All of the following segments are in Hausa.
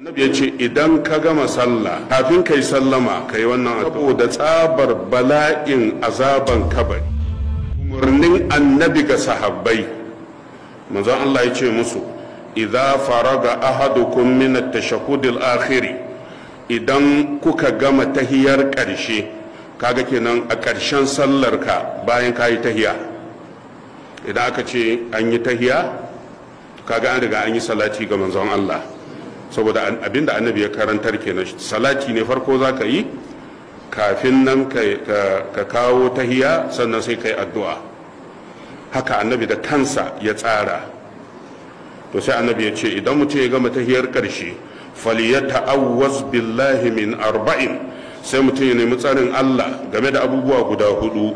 Annabi ya ce idan ka gama sallah kafin kai sallama kai wannan saboda tsabar bala'in azaban kabari. Umarnin annabi ga sahabbai, manzon Allah ya ce musu idza faraga ahadukum min at-tashahhud al-akhir, idan kuka gama tahiyar ƙarshe, kaga kenan a ƙarshen sallar ka bayan kayi tahiya. Idan aka ce an yi tahiya, kaga an riga an yi salati ga manzon Allah, saboda abinda annabi ya karantar kenan, salati ne farko za ka yi kafin nan ka kawo tahiya, sannan sai ka yi addu'a. Haka annabi da kansa ya tsara. To sai annabi ya ce idan mutum ya gama tahiyar ƙarshe, falyata'awwaz billahi min arba'in, sai mutum ya nemi tsarin Allah game da abubuwa guda hudu.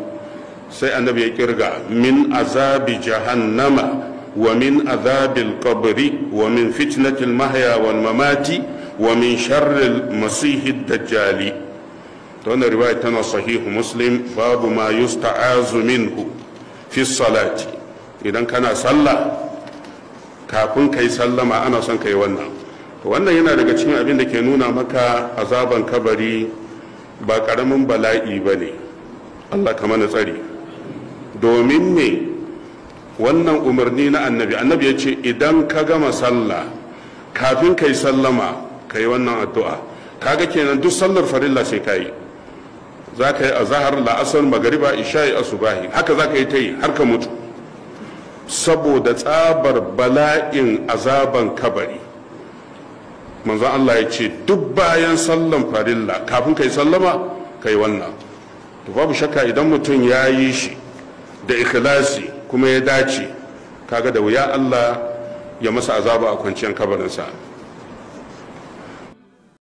Sai annabi ya kirga min azabi jahannama wa min azabil qabri wa min fitnatil mahya wal mamati wa min sharril masihid dajjali. To wannan riwaya tana sahihu Muslim, babu ma yusta'azu minhu fi salati. Idan kana sallah kafin kai sallama ana son kai wannan. To wannan yana daga cikin abin da ke nuna maka azaban kabari ba karamin bala'i ba ne. Allah ka mana tsari. Domin me wannan umarni na annabi? Annabi ya ce idan ka gama sallah kafin kai sallama kai wannan addu'a. Kaga kenan duk sallar farilla sai ka yi. Za ka yi azahar, la'asar, magariba, isha'i, asubahi, haka za ka yi ta yi har ka mutu, saboda tsabar bala'in azaban kabari. Manzon Allah ya ce duk bayan sallan farilla kafin kai sallama kai wannan. To babu shakka idan mutum ya yi shi da ikhlasi kuma ya dace, kaga da wuya Allah ya masa azaba a kwanciyar kabarinsa.